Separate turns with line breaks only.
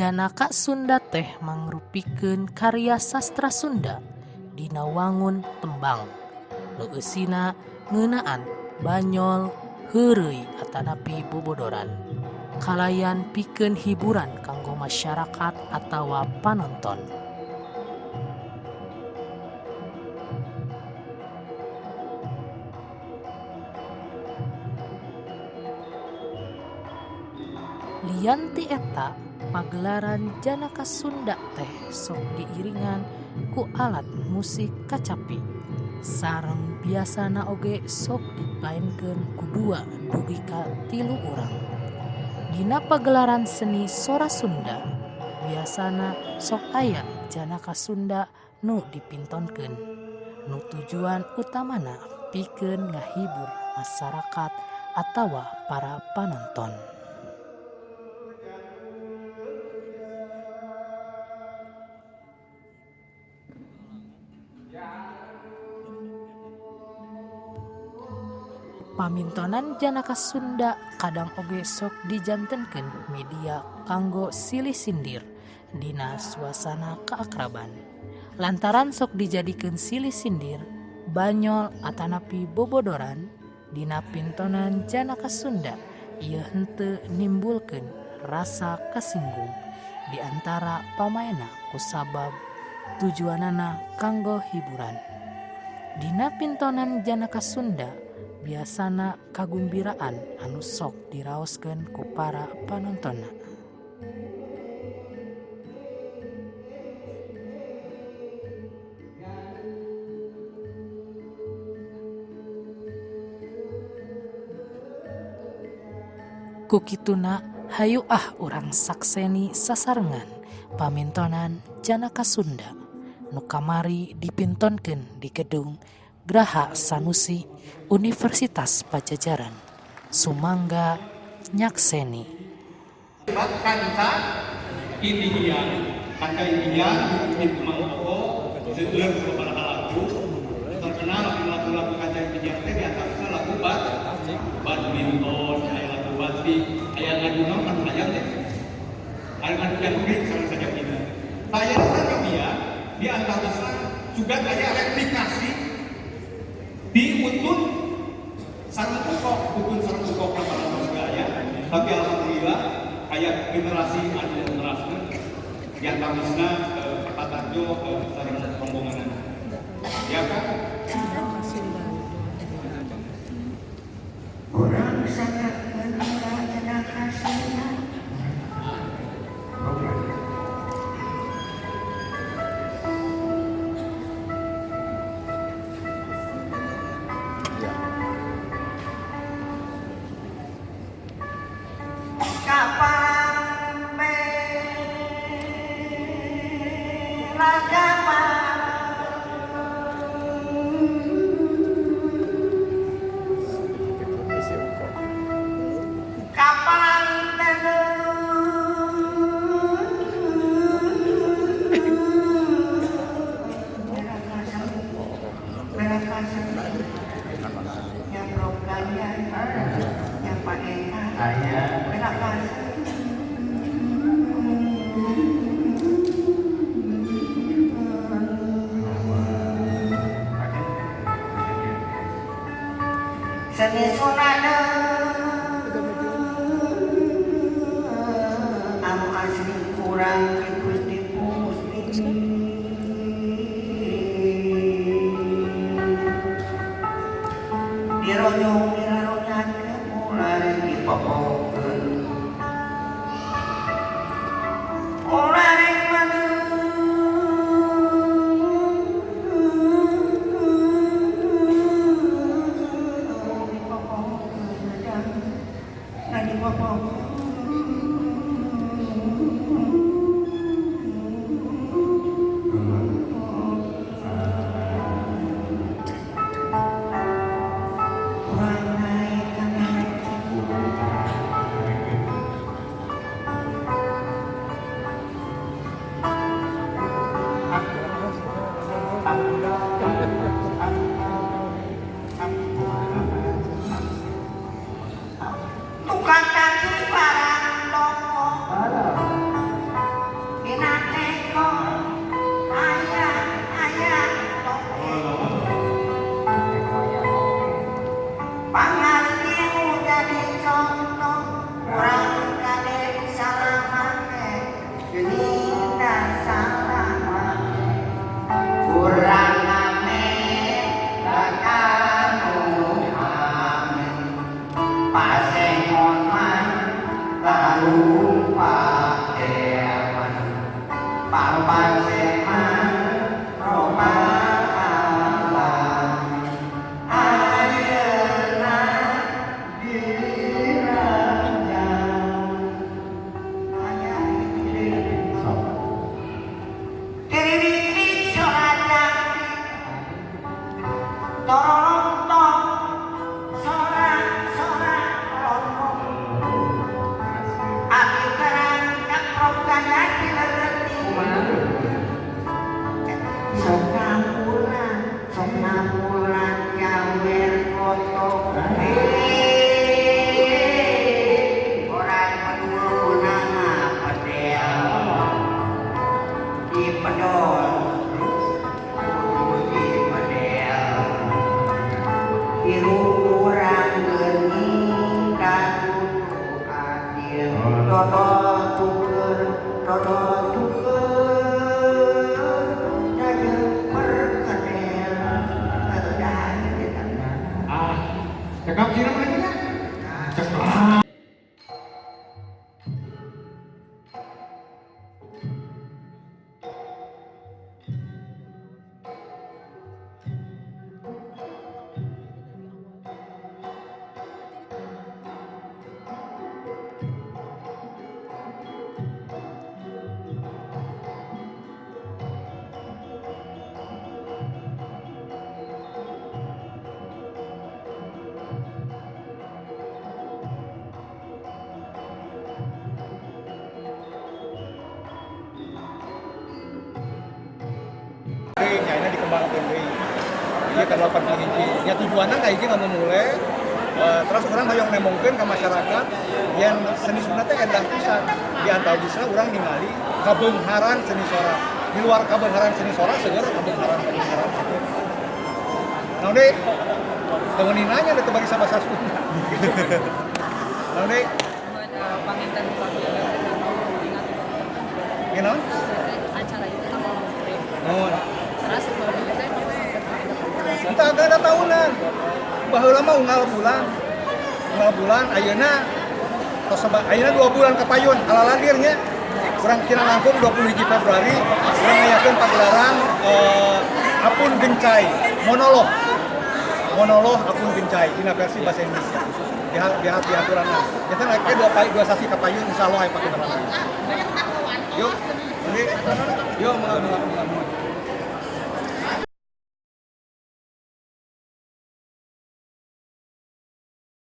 Janaka Sunda teh mangrupikeun karya sastra Sunda dina wangun tembang nu eusina ngeunaan banyol, heureuy atanapi bobodoran kalayan pikeun hiburan kanggo masyarakat atawa panonton. Lian ti eta, pagelaran Janaka Sunda teh sok diiringan ku alat musik kacapi sareng biasana oge sok dipaenkeun ku dua dugi ka tilu urang. Dina pagelaran seni Sora Sunda biasana sok aya Janaka Sunda nu dipintonkeun, nu tujuan utamana pikeun ngahibur masarakat atawa para panonton. Pamintonan Janaka Sunda kadang oge sok dijantenkeun media kanggo silih sindir dina suasana keakraban. Lantaran sok dijadikeun silih sindir, banyol atanapi bobodoran dina pintonan Janaka Sunda ieu henteu nimbulkeun rasa kasinggung di antara pamaenna kusabab tujuanana kanggo hiburan. Dina pintonan Janaka Sunda biasana kagumbiraan anu sok diraoskeun ku para panontonna. Ku kituna hayu ah urang sakseni sasarengan pamintonan Janaka Sunda nu kamari dipintonkeun di gedung Graha Sanusi Universitas Padjadjaran. Sumangga nyakseni.
Kanca Indihiyang, Kanca Indihiyang di Mangkoko seueur sababaraha lagu terkenal di lagu-lagu Kanca Indihiyang teh di antaranya lagu badminton, aya lagu batik, aya lagu naon kan hayang teh, aya lagu yang unik sareng saja kita. Saya dia di antaranya juga aya replikasi di utun sareng ukok, utun sareng ukok kapan aya, tapi alhamdulillah aya generasi anu neraskeun di antawisna Pak Tarjo sareng rombongan. Ya kan?
Urang sanggakeun ka Janaka Sunda. Kapan kapan Seni sunana anu asli kurang Gusti Gusti dirojong diraronyakeun ulah dipopokeun ulah rek
Cekap sih namanya. Cekap. Ini dikembangkan deui. Ieu ka 81. Ya tujuanna ka hiji ngamumule terus urang hoyong nembongkeun ka masyarakat yang seni Sunda teh endah pisan. Di antawisna urang ningali kabeungharan seni sora. Di luar kabeungharan seni sora segera kabeungharan gitu. Nah, deui teu nanya teu bari bahasa Sunda. Nah, deui
panginten
Gimana?
Acara itu tanggal.
Nuhun.
Terus
Entah agak ada tahunan. Baheula mah unggal bulan. Unggal bulan ayeuna tos ayeuna 2 bulan kapayun alaladir nya. Urang kira langkung 21 Februari urang ngayakeun pagelaran Apun Gencai monolog. Monolog Apun Gencai dina versi bahasa Indonesia khusus di di aturanna. Kita naik dua sasi kapayun insyaallah aya pagelaran. Yuk, ini yuk, mangga.